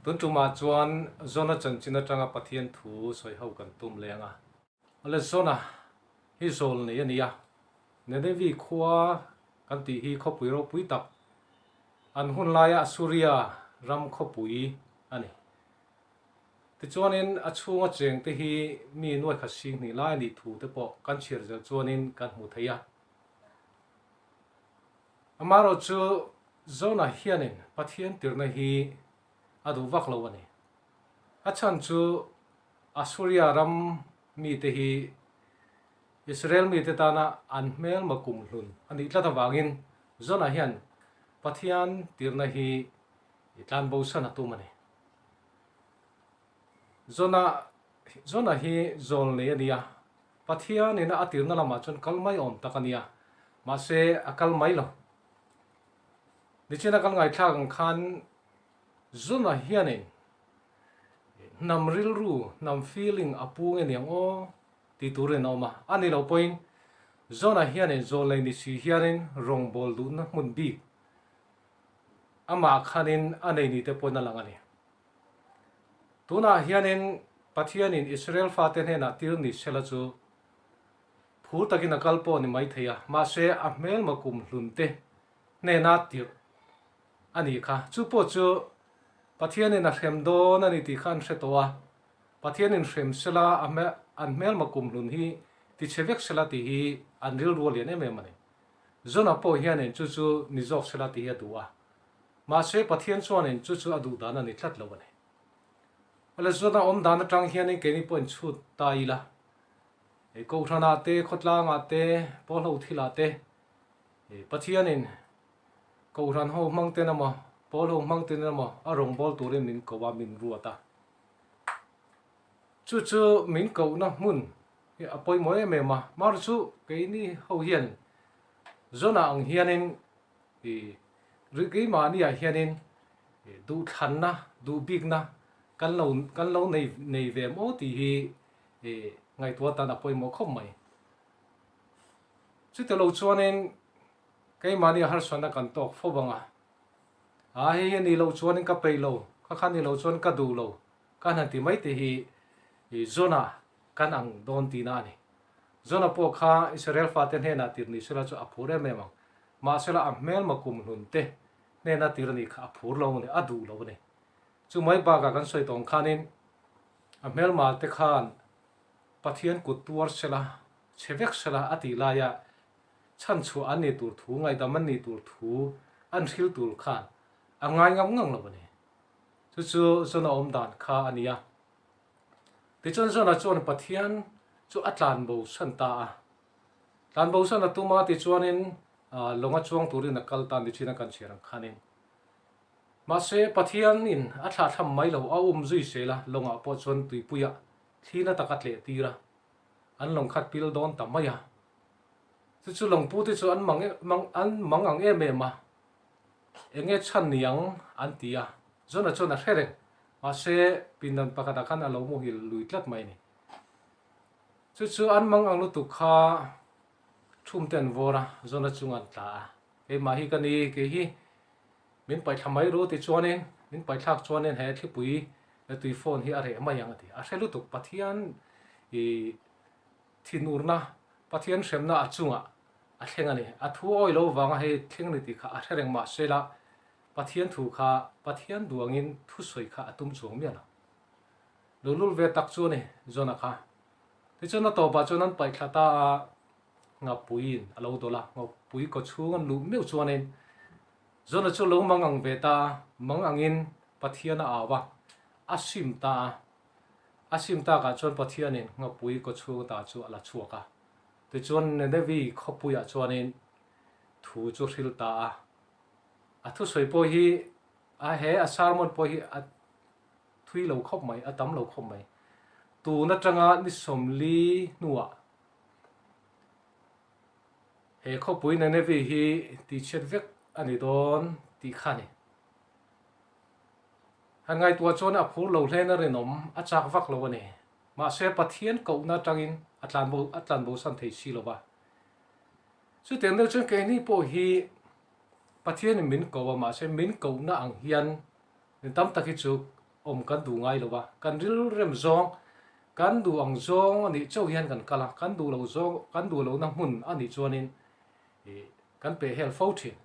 Tun tumah chuan Zona chanchin atanga Pathian thu sawi ho kan tum leng a. Awle Zona hi zawl nei a ni a, Nenevi khua kan tih hi khawpui ropui tak an hun laia Assuria ram khawpui a ni. Tichuanin a chhunga chengte hi mi nuaikhat sing hnih lai a nih thu te pawh kan chhiar zel chuanin kan hmu thei a. Amaherawh chu Zona hianin Pathian tirhna hi a duh vak lo a ni. A chhan chu Assuria ram mite hi Israel mite tana an hmelma kumhlun a nih tlat avangin Zona hian Pathian tirhna hi tlanbosan a tum a ni. Zona Zona hi zawl nei a nia, Pathianin a tirna lamah chuan kal mai awm tak a nia, mahse a kal mai lo. Nichina kan ngaithlak ang khan Zona hianin hnam rilru, hnam feeling a pu nge niang aw ti turin a awm a, a ni lo pawhin Zona hianin zawl nei ni si hianin rawngbâwl duhna hmun bik amah khanin a nei ni te pawhin a lang a ni. Tunah hianin Pathianin Israel fate hnenah tir ni sela chu phur takin a kal pawh ni mai thei a, mahse a hmelma kum hlunte hnena tirh a nih kha. Chu pawh chu Pathianin a hrem dawn a ni tih kha an hre tawh a, Pathianin hrem sela a an hmelma kum hlun hi tichhe vek sela tih hi an rilru a lian em em a ni. Zona pawh hianin chu chu ni zawk sela tih hi a duh a, Mahse, Pathian chuanin chu chu a duh dan a ni tlat lo a ni. Awle, chuan a awm dan atang hianin keini pawh inchhut ta ila, Kohhranah te, khawtlangah te, pawlho thilah te, Pathianin Kohhran ho hmang ten emaw, pawlho hmang ten emaw a rawngbâwl turin min ko a, min ruat a. Chu chu min kohna hmun hi a pawimawh em em a. Mar chu keini ho hian Zona ang hianin I rih keimahniah hianin duhthlanna, duhbikna kan lo kan lo nei nei ve maw tih hi ngaihtuah atan a pawimawh khawp mai. Chute lo chuanin keimahnia harsatna kan tawk fo vang a, a hei hi ni lo chuanin ka peih lo, kha kha ni lo chuan ka duh lo kan han ti mai te hi Zona kan ang dawn tihna a ni. Zona pawh kha Israel fate hnenah tir ni sela chu a phur em em ang. Mahsela a hmelma kum hlun te hnena tir a nih kha a phur lo a ni, a duh lo a ni. Chu mai bakah kan sawi tawng khanin a hmelma te khan Pathian kut tuar sela, chhe vek sela a tih laia chhanchhuah an nih tur thu, ngaihdam an nih tur thu an hril tur khan a ngai ngam ngang lo a ni. Chu chu Zona awm dan kha a ni a. Tichuan Zona chuan Pathian chu a tlan bo san ta a. Tlan bo san a tum a tichuanin lawnga chuang turin a kal ta ni thin a kan chhiar ang khanin. Mahse Pathianin a thlahthlam mai lo, a um zui sel a, lawngah pawh chuan tuipuiah thli na tak a tleh tir a, an lawng khat pil dawn ta mai a. Chu chu lawngpu te chu an mang an mang ang em em a, eng nge chhan ni ang an ti a, Zona chuan a hre reng. Mahse pindan pakhatah khan a lo muhil lui tlat mai a ni. Chu chu an mang ang lutuk kha thum te an vawr a, Zona chung an tla a. Keimah hi ka ni, kei hi min paihthla mai ru ti chuanin, min paihthlak chuanin he thlipui leh tui phone hi a reh mai ang a ti. A hre lutuk, Pathian i thinurna, Pathian hremna a chungah a thleng a ni. A thu awi lo vanga hei thleng a ni tih kha a hre reng mahse la Pathian thu kha Pathian duangin thusawi kha a tum chuang miah lo. Luhlul ve tak chu a ni Jona kha. Tichuan a tawpah chuan an paihthla ta a, Nghapuiin a lo dawlh a, Nghapui kaw chhung an luh meuh chuanin Jona chu lo mang ang ve ta a, mang angin Pathian a au a, a sim ta a. A sim takah chuan Pathianin Nghapui kaw chhung ta chu a la chhuak a. Tichuan Nenevi khawpuiah chuanin thu chu hril ta a. A thusawi pawh hi a he a sermon pawh hi a thui lo khawp mai, a tam lo khawp mai. Tun atanga ni 40 hnuah he khawpui Nineveh hi tihchhiat vek a ni dawn tih kha a ni. Han ngaihtuah chuan a phur lo hlen a rinawm, a chak vak lo a ni. Mahse Pathian kohna atangin a tlanbo a tlanbosan thei si lo va. Chutiang deuh chuan keini pawh hi Pathianin min ko a, mahse min kohna ang hian mi tam tak hi chu. awm kan duh ngai lo a, kan rilrem zawng, kan duh ang zawng a nih chauh hian kan kal a, kan duh loh zawng, kan duh lohna hmun a nih chuanin ih kan peh hel fo thin.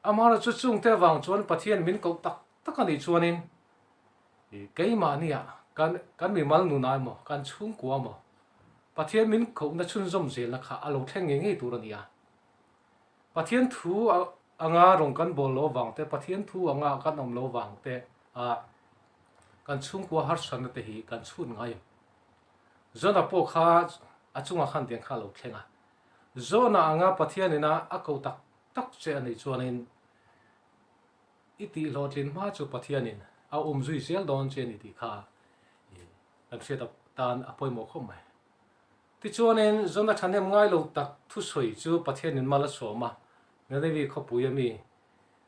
Amaherawhchu chungte avang chuan Pathian min koh tak tak a nih chuanin ih keimahnia kan kan mimal nunah emaw, kan chhungkua emaw Pathian min kohna chhunzawm zelna kha a lo thleng ngei ngei tur a ni a. Pathian thu anga rawn kan bawl lo vang te, Pathian thu anga kan awm lo vang te ah kan chhungkua harsatna te hi kan chhut ngai em? Jona pawh kha a chungah khan tiang kha a lo thleng a. Jona anga Pathian ina a ko tak tak che a nih chuanin i tihhlawhtlin hma chu Pathianin a um zui zel dawn che a ni tih kha kan hriat tan a pawimawh khawp mai. Tichuanin, Jona thahnem ngai lo tak thusawi chu Pathianin mal a sawm a, Nineveh khawpui a mi,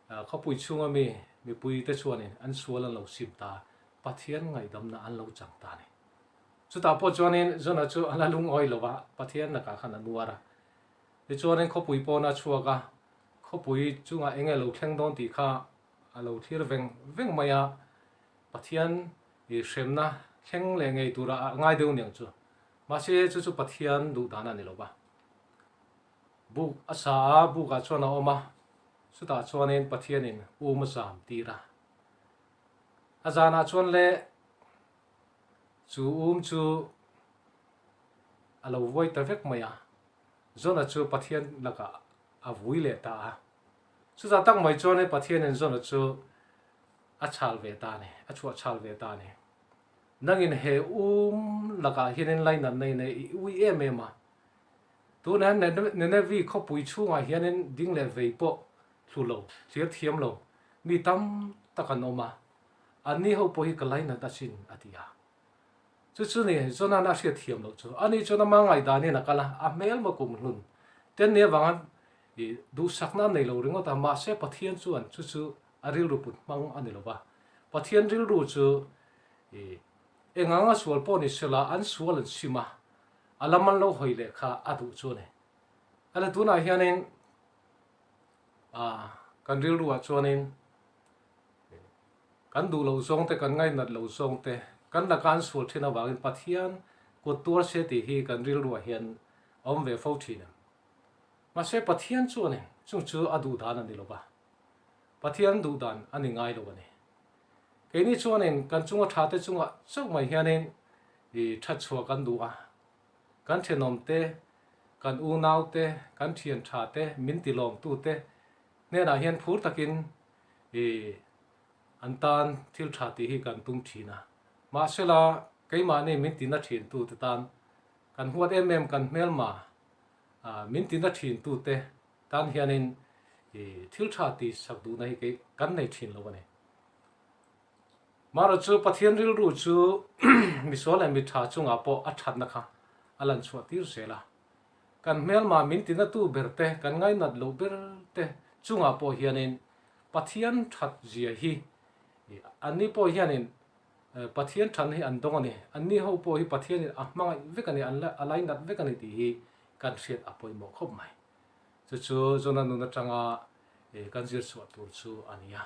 khawpui chhunga mi mipuite chuanin an sual an lo sim ta, Pathian ngaihdamna an lo chang ta a ni. Chutah pawh chuanin Jona chu a la lungawi lo va, Pathian lakah khan a nuar a. Tichuanin khawpui pawn a chhuak a, khawpui chungah eng nge lo thleng dawn tih kha a lo thlir veng veng mai a, Pathian i hremna thleng leh ngei tura a ngai deuh niang chu. Mahse chu chu Pathian duh dan a ni lo va. Buk a sa a, bukah chuan a awm a, chutah chuanin Pathianin um a zam tir a. A zanah chuan le chu um chu a lo vuai ta vek mai a, Jona chu Pathian lakah a vui leh ta a. Chutah tak mai chuanin Pathianin Jona chu a chhal ve ta a ni, a chhuah chhal ve ta a ni. Nangin he um lakah hianin lainatna i nei i ui em em a. Tunah hian Nineveh khawpui chhungah hianin ding leh vei pawh thlu lo, thlir thiam lo mi tam tak an awm a, anni ho pawh hi ka lainat asin a ti a. Chu chu ni, Jona'n a hriat thiam loh chu. Ani chuan ama ngaihdanin a kal a, a hmelma kum hlun ten ni avanga i duhsakna a nei lo ringawt a, mahse Pathian chuan chu chu a rilru put hmang a ni lo va. Pathian rilru chu i eng anga sual pawh ni sela an sual an sim a, a lam an lo hawi leh kha a duh chu a ni. Hale tunah hianin ah kan rilruah chuanin Kan duh loh zawng te, kan ngainat loh zawng te, kan laka an sual thin avangin Pathian kut tuar se tih hi kan rilruah hian a awm ve fo thin em? Mahse Pathian chuanin chung chu a duh dan a ni lo va, Pathian duh dan a ni ngai lo a ni. Keini chuanin kan chunga tha te chungah chauh mai hianin i that chhuah kan duh a, kan thenawm te, kan unau te, kan thian tha te, min tilawmtu te hnenah hian phur takin I an tan thil tha tih hi kan tum thin a, mahsela keimahni min tina thin tute tan kan huat em em kan hmelma min tina thin tute tan hianin i thil tha tih sak duhna hi kei kan nei thin lo a ni. Marawh chu Pathian rilru chu misual leh mitha chungah pawh a thatna kha a lan chhuah tir zel a, Kan hmelma min tinatu ber te, kan ngainat loh ber te chungah pawh hianin Pathian that zia hi anni pawh hianin Pathian thatna hi an dawng a ni. Anni ho pawh hi Pathianin a hmangaih vek a ni, an a lainat vek a ni tih hi kan hriat a pawimawh khawp mai. Chu chu Jona nun atanga kan zir chhuah tur chu a ni a.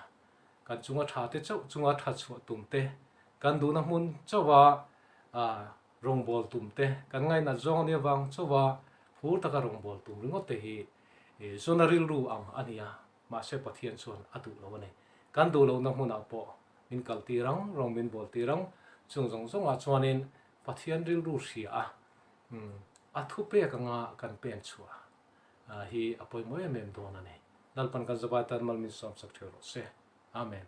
Kan chunga tha te chauh chunga tha chhuah tum te, kan duhna hmun chauha Rawngbâwl tum te, kan ngainat zawng a nih avang chauha phur taka rawngbâwl tum ringawt te hi Jona rilru ang a ni a, mahse Pathian chuan a duh lo a ni. Kan duh lohna hmunah pawh min kal tir ang, rawng min bawl tir ang, chung zawng zawngah chuanin Pathian rilru hria a, a thupek anga kan pen chhuah hi a pawimawh em em dawn a ni. Lalpan kan zavai tan mal min sawmsak theuh rawh se. Amen.